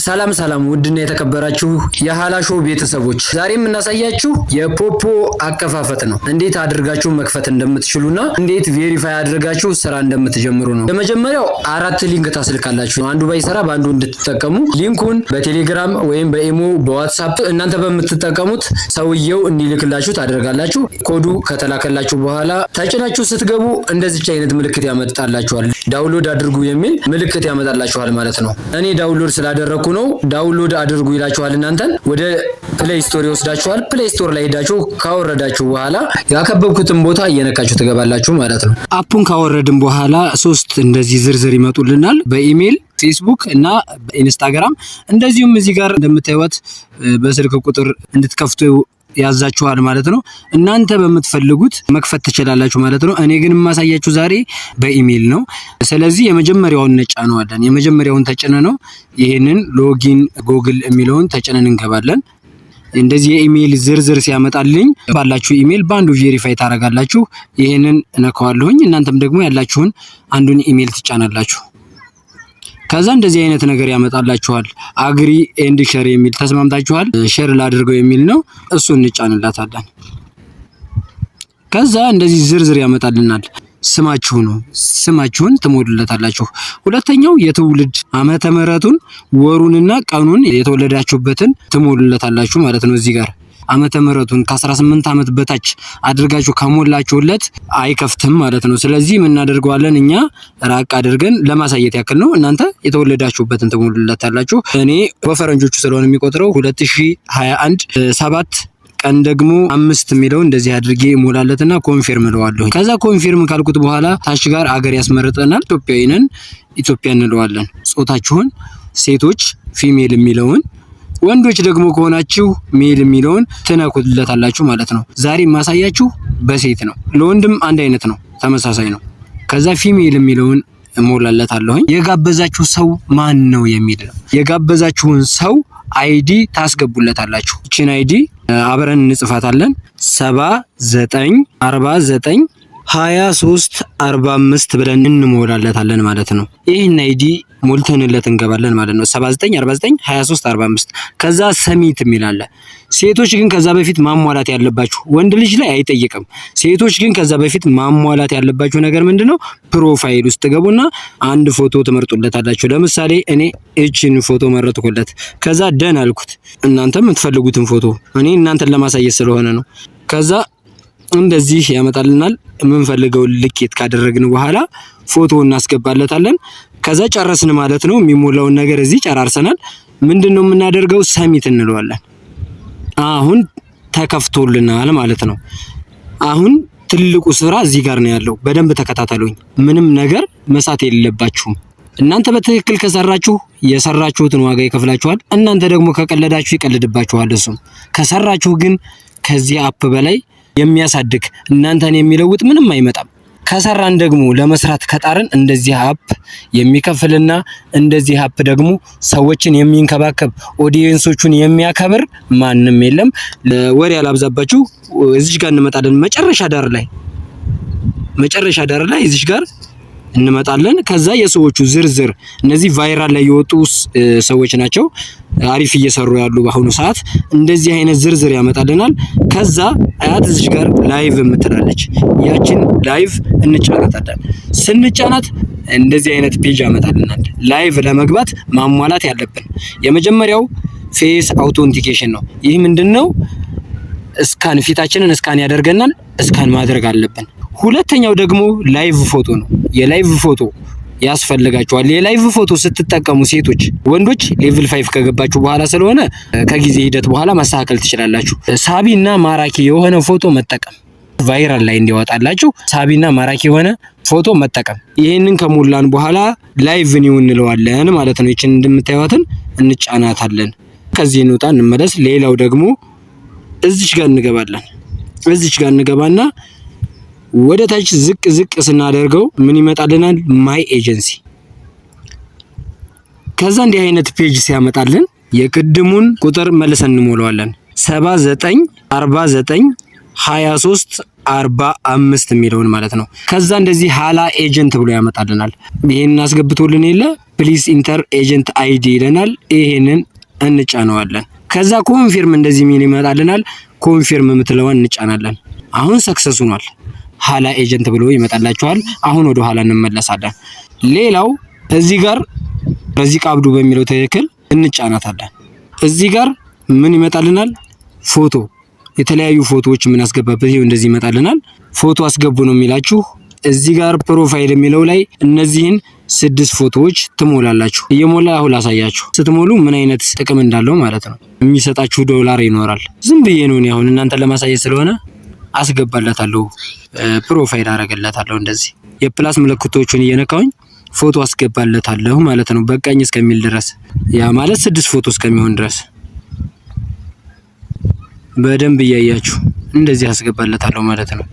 ሰላም ሰላም፣ ውድና የተከበራችሁ የሀላ ሾው ቤተሰቦች፣ ዛሬ የምናሳያችሁ የፖፖ አከፋፈት ነው። እንዴት አድርጋችሁ መክፈት እንደምትችሉና እንዴት verify አድርጋችሁ ስራ እንደምትጀምሩ ነው። የመጀመሪያው አራት link ታስልካላችሁ። አንዱ ባይሰራ በአንዱ እንድትጠቀሙ link ኡን በቴሌግራም ወይም በኢሞ፣ በዋትሳፕ እናንተ በምትጠቀሙት ሰውየው እንዲልክላችሁ ታደርጋላችሁ። ኮዱ ከተላከላችሁ በኋላ ተጭናችሁ ስትገቡ እንደዚች አይነት ምልክት ያመጣላችኋል። Download አድርጉ የሚል ምልክት ያመጣላችኋል ማለት ነው። እኔ download ስላደረግኩ ነው። Download አድርጉ ይላችኋል። እናንተን ወደ Play Store ይወስዳችኋል። Play Store ላይ ሄዳችሁ ካወረዳችሁ በኋላ ያከበብኩትን ቦታ እየነካችሁ ትገባላችሁ ማለት ነው። App ኡን ካወረድን በኋላ ሶስት እንደዚህ ዝርዝር ይመጡልናል። በኢሜይል፣ ፌስቡክ እና በኢንስታግራም፣ እንደዚሁም እዚህ ጋር እንደምታዩት በስልክ ቁጥር እንድትከፍቱ ያዛችኋል ማለት ነው። እናንተ በምትፈልጉት መክፈት ትችላላችሁ ማለት ነው። እኔ ግን የማሳያችሁ ዛሬ በኢሜይል ነው። ስለዚህ የመጀመሪያውን እንጫነዋለን። የመጀመሪያውን ተጭነን ነው ይህንን login Google የሚለውን ተጭነን እንገባለን። እንደዚህ የኢሜይል ዝርዝር ሲያመጣልኝ ባላችሁ ኢሜይል በአንዱ verify ታደርጋላችሁ። ይህንን እነካዋለሁኝ። እናንተም ደግሞ ያላችሁን አንዱን ኢሜይል ትጫናላችሁ። ከዛ እንደዚህ አይነት ነገር ያመጣላችኋል። Agree and share የሚል፣ ተስማምታችኋል፣ share ላድርገው የሚል ነው። እሱን እንጫንላታለን። ከዛ እንደዚህ ዝርዝር ያመጣልናል። ስማችሁ ነው። ስማችሁን ትሞሉለታላችሁ። ሁለተኛው የትውልድ ዓመተ ምሕረቱን፣ ወሩንና ቀኑን የተወለዳችሁበትን ትሞሉለታላችሁ ማለት ነው። እዚህ ጋር ዓመተ ምሕረቱን ከ18 ዓመት በታች አድርጋችሁ ከሞላችሁለት አይከፍትም ማለት ነው። ስለዚህ ምን እናደርገዋለን እኛ ራቅ አድርገን ለማሳየት ያክል ነው። እናንተ የተወለዳችሁበትን ትሞሉለታላችሁ። እኔ በፈረንጆቹ ስለሆነ የሚቆጥረው 2021 7 ቀን ደግሞ 5 የሚለው እንደዚህ አድርጌ እሞላለትና confirm እለዋለሁ። ከዛ confirm ካልኩት በኋላ ታች ጋር አገር ያስመርጠናል። ኢትዮጵያዊ ነን፣ ኢትዮጵያ እንለዋለን። ጾታችሁን ሴቶች female የሚለውን፣ ወንዶች ደግሞ ከሆናችሁ male የሚለውን ትነኩለታላችሁ ማለት ነው። ዛሬ የማሳያችሁ በሴት ነው። ለወንድም አንድ አይነት ነው፣ ተመሳሳይ ነው። ከዛ female የሚለውን እሞላለታለሁኝ። የጋበዛችሁ ሰው ማን ነው የሚል ነው። የጋበዛችሁን ሰው ID ታስገቡለታላችሁ። ይችን ID አብረን እንጽፋታለን። 79492345 ብለን እንሞላለታለን ማለት ነው። ይህን ID ሞልተንለት እንገባለን ማለት ነው። 79492345። ከዛ submit የሚል አለ። ሴቶች ግን ከዛ በፊት ማሟላት ያለባችሁ፣ ወንድ ልጅ ላይ አይጠይቅም። ሴቶች ግን ከዛ በፊት ማሟላት ያለባችሁ ነገር ምንድነው? Profile ውስጥ ገቡና አንድ ፎቶ ትመርጡለታላችሁ። ለምሳሌ እኔ እቺን ፎቶ መረጥኩለት። ከዛ done አልኩት። እናንተ የምትፈልጉትን ፎቶ፣ እኔ እናንተን ለማሳየት ስለሆነ ነው። ከዛ እንደዚህ ያመጣልናል። የምንፈልገውን ልኬት ካደረግን በኋላ ፎቶ እናስገባለታለን። ከዛ ጨረስን ማለት ነው። የሚሞላውን ነገር እዚህ ጨራርሰናል። ምንድን ነው የምናደርገው? Submit እንለዋለን። አሁን ተከፍቶልናል ማለት ነው። አሁን ትልቁ ስራ እዚህ ጋር ነው ያለው። በደንብ ተከታተሉኝ። ምንም ነገር መሳት የለባችሁም። እናንተ በትክክል ከሰራችሁ የሰራችሁትን ዋጋ ይከፍላችኋል። እናንተ ደግሞ ከቀለዳችሁ ይቀልድባችኋል። እሱም ከሰራችሁ ግን ከዚህ app በላይ የሚያሳድግ፣ እናንተን የሚለውጥ ምንም አይመጣም። ከሰራን ደግሞ፣ ለመስራት ከጣርን እንደዚህ app የሚከፍልና እንደዚህ app ደግሞ ሰዎችን የሚንከባከብ፣ audience ኦቹን የሚያከብር ማንም የለም። ወሬ ያላብዛባችሁ፣ እዚች ጋር እንመጣለን። መጨረሻ ዳር ላይ እዚች ጋር እንመጣለን። ከዛ የሰዎቹ ዝርዝር፣ እነዚህ viral ላይ የወጡ ሰዎች ናቸው፣ አሪፍ እየሰሩ ያሉ በአሁኑ ሰዓት። እንደዚህ አይነት ዝርዝር ያመጣልናል። ከዛ አያት እዚች ጋር live የምትላለች፣ ያችን live እንጫናታለን። ስንጫናት እንደዚህ አይነት page ያመጣልናል። Live ለመግባት ማሟላት ያለብን የመጀመሪያው face authentication ነው። ይህ ምንድነው? Scan፣ ፊታችንን scan ያደርገናል። Scan ማድረግ አለብን። ሁለተኛው ደግሞ live ፎቶ ነው። የ live ፎቶ ያስፈልጋችኋል። የ live ፎቶ ስትጠቀሙ ሴቶች፣ ወንዶች level 5 ከገባችሁ በኋላ ስለሆነ ከጊዜ ሂደት በኋላ ማስተካከል ትችላላችሁ። ሳቢና ማራኪ የሆነ ፎቶ መጠቀም፣ viral ላይ እንዲያወጣላችሁ ሳቢና ማራኪ የሆነ ፎቶ መጠቀም። ይህንን ከሞላን በኋላ live new እንለዋለን ማለት ነው። ይችን እንደምታዩትን እንጫናታለን። ከዚህ እንውጣ፣ እንመለስ። ሌላው ደግሞ እዚች ጋር እንገባለን። እዚች ጋር እንገባና ወደ ታች ዝቅ ዝቅ ስናደርገው ምን ይመጣልናል? My agency። ከዛ እንዲህ አይነት page ሲያመጣልን የቅድሙን ቁጥር መልሰን እንሞላዋለን። 79 49 23 45 የሚለውን ማለት ነው። ከዛ እንደዚህ ሀላ agent ብሎ ያመጣልናል። ይሄንን አስገብቶልን የለ Please enter agent ID ይለናል። ይሄንን እንጫነዋለን። ከዛ confirm እንደዚህ የሚል ይመጣልናል። Confirm የምትለዋን እንጫናለን። አሁን success ሆኗል። ሀላ agent ብሎ ይመጣላችኋል። አሁን ወደ ኋላ እንመለሳለን። ሌላው እዚህ ጋር ረዚቅ አብዱ በሚለው ትክክል እንጫናታለን። እዚህ ጋር ምን ይመጣልናል? ፎቶ፣ የተለያዩ ፎቶዎች የምናስገባበት ይኸው እንደዚህ ይመጣልናል። ፎቶ አስገቡ ነው የሚላችሁ። እዚህ ጋር profile የሚለው ላይ እነዚህን ስድስት ፎቶዎች ትሞላላችሁ። እየሞላ አሁን ላሳያችሁ። ስትሞሉ ምን አይነት ጥቅም እንዳለው ማለት ነው። የሚሰጣችሁ ዶላር ይኖራል። ዝም ብዬ ነው እኔ አሁን እናንተን ለማሳየት ስለሆነ አስገባላታለሁ። Profile አረገላታለሁ። እንደዚህ የ plus ምልክቶቹን እየነካሁኝ ፎቶ አስገባለታለሁ ማለት ነው። በቃኝ እስከሚል ድረስ፣ ያ ማለት ስድስት ፎቶ እስከሚሆን ድረስ በደንብ እያያችሁ እንደዚህ አስገባለታለሁ ማለት ነው።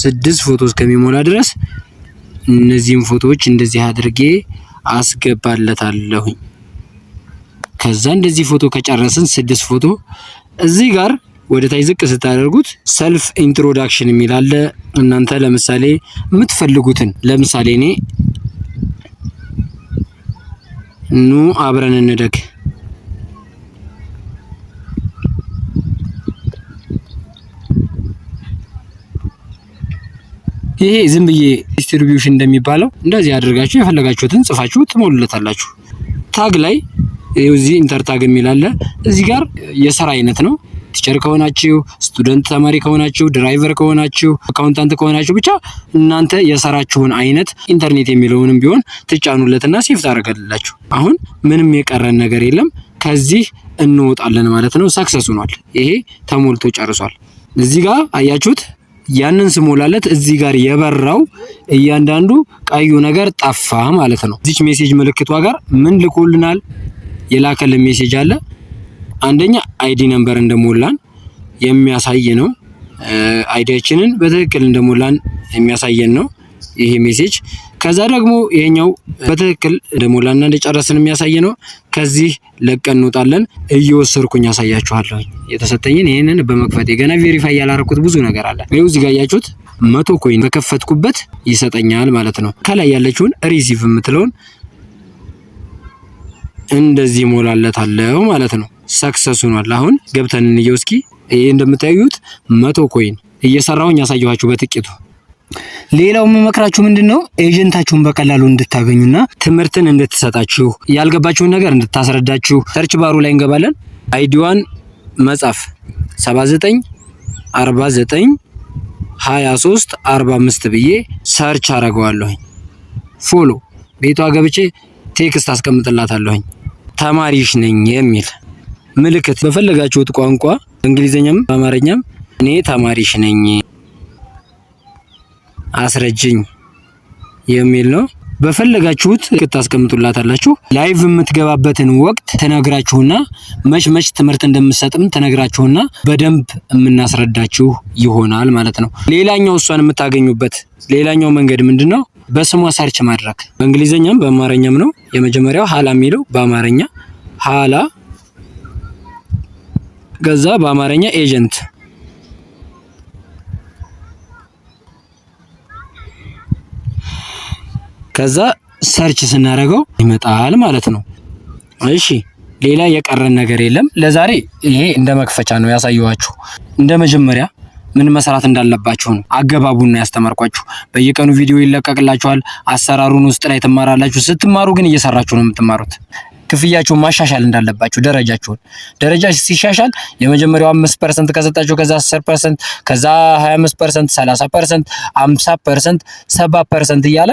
ስድስት ፎቶ እስከሚሞላ ድረስ እነዚህን ፎቶዎች እንደዚህ አድርጌ አስገባለታለሁኝ። ከዛ እንደዚህ ፎቶ ከጨረስን ስድስት ፎቶ እዚህ ጋር ወደ ታች ዝቅ ስታደርጉት self introduction የሚል አለ። እናንተ ለምሳሌ የምትፈልጉትን፣ ለምሳሌ እኔ ኑ አብረን እንደግ፣ ይሄ ዝም ብዬ distribution እንደሚባለው እንደዚህ አድርጋችሁ የፈለጋችሁትን ጽፋችሁ ትሞሉለታላችሁ። Tag ላይ እዚህ enter tag የሚል አለ። እዚህ ጋር የስራ አይነት ነው። Teacher ከሆናችሁ፣ student ተማሪ ከሆናችሁ፣ driver ከሆናችሁ፣ accountant ከሆናችሁ፣ ብቻ እናንተ የሰራችሁን አይነት ኢንተርኔት የሚለውንም ቢሆን ትጫኑለትና save ታደርጋላችሁ። አሁን ምንም የቀረን ነገር የለም። ከዚህ እንወጣለን ማለት ነው። Success ሆኗል። ይሄ ተሞልቶ ጨርሷል። እዚህ ጋር አያችሁት? ያንን ስሞላለት እዚህ ጋር የበራው እያንዳንዱ ቀዩ ነገር ጠፋ ማለት ነው። እዚች message ምልክቷ ጋር ምን ልኮልናል? የላከልን message አለ። አንደኛ ID number እንደሞላን የሚያሳይ ነው። ID ያችንን በትክክል እንደሞላን የሚያሳየን ነው ይሄ message። ከዛ ደግሞ ይሄኛው በትክክል እንደሞላና እንደጨረስን የሚያሳይ ነው። ከዚህ ለቀን እንወጣለን። እየወሰድኩኝ ያሳያችኋለሁ። የተሰጠኝን ይሄንን በመክፈቴ ገና verify ያላረኩት ብዙ ነገር አለ። ይኸው እዚህ ጋር ያያችሁት 100 coin በከፈትኩበት ይሰጠኛል ማለት ነው። ከላይ ያለችውን receive የምትለውን እንደዚህ ሞላለታለሁ ማለት ነው። Success ሆኗል። አሁን ገብተን እንየው እስኪ። ይሄ እንደምታዩት 100 coin እየሰራሁኝ ያሳየኋችሁ በጥቂቱ። ሌላው የምመክራችሁ ምንድን ነው፣ agent ኣችሁን በቀላሉ እንድታገኙና ትምህርትን እንድትሰጣችሁ፣ ያልገባችሁን ነገር እንድታስረዳችሁ search bar ኡ ላይ እንገባለን። ID ዋን መጻፍ 79 49 23 45 ብዬ search አደርገዋለሁኝ። Follow ቤቷ ገብቼ text አስቀምጥላታለሁኝ። ተማሪሽ ነኝ የሚል ምልክት በፈለጋችሁት ቋንቋ እንግሊዘኛም በአማርኛም እኔ ተማሪሽ ነኝ አስረጅኝ የሚል ነው። በፈለጋችሁት ታስቀምጡላታላችሁ። Live የምትገባበትን ወቅት ተነግራችሁና መች መች ትምህርት እንደምሰጥም ተነግራችሁና በደንብ የምናስረዳችሁ ይሆናል ማለት ነው። ሌላኛው እሷን የምታገኙበት ሌላኛው መንገድ ምንድን ነው? በስሟ search ማድረግ፣ በእንግሊዘኛም በአማርኛም ነው። የመጀመሪያው ሀላ የሚለው በአማርኛ ሀላ፣ ከዛ በአማርኛ agent፣ ከዛ search ስናደርገው ይመጣል ማለት ነው። እሺ፣ ሌላ የቀረን ነገር የለም። ለዛሬ ይሄ እንደ መክፈቻ ነው ያሳየኋችሁ። እንደ መጀመሪያ ምን መስራት እንዳለባችሁ ነው አገባቡን ነው ያስተማርኳችሁ። በየቀኑ ቪዲዮ ይለቀቅላችኋል። አሰራሩን ውስጥ ላይ ትማራላችሁ። ስትማሩ ግን እየሰራችሁ ነው የምትማሩት። ክፍያችሁን ማሻሻል እንዳለባችሁ ደረጃችሁን፣ ደረጃ ሲሻሻል የመጀመሪያው 5% ከሰጣችሁ፣ ከዛ 10%፣ ከዛ 25%፣ 30%፣ 50%፣ 70% እያለ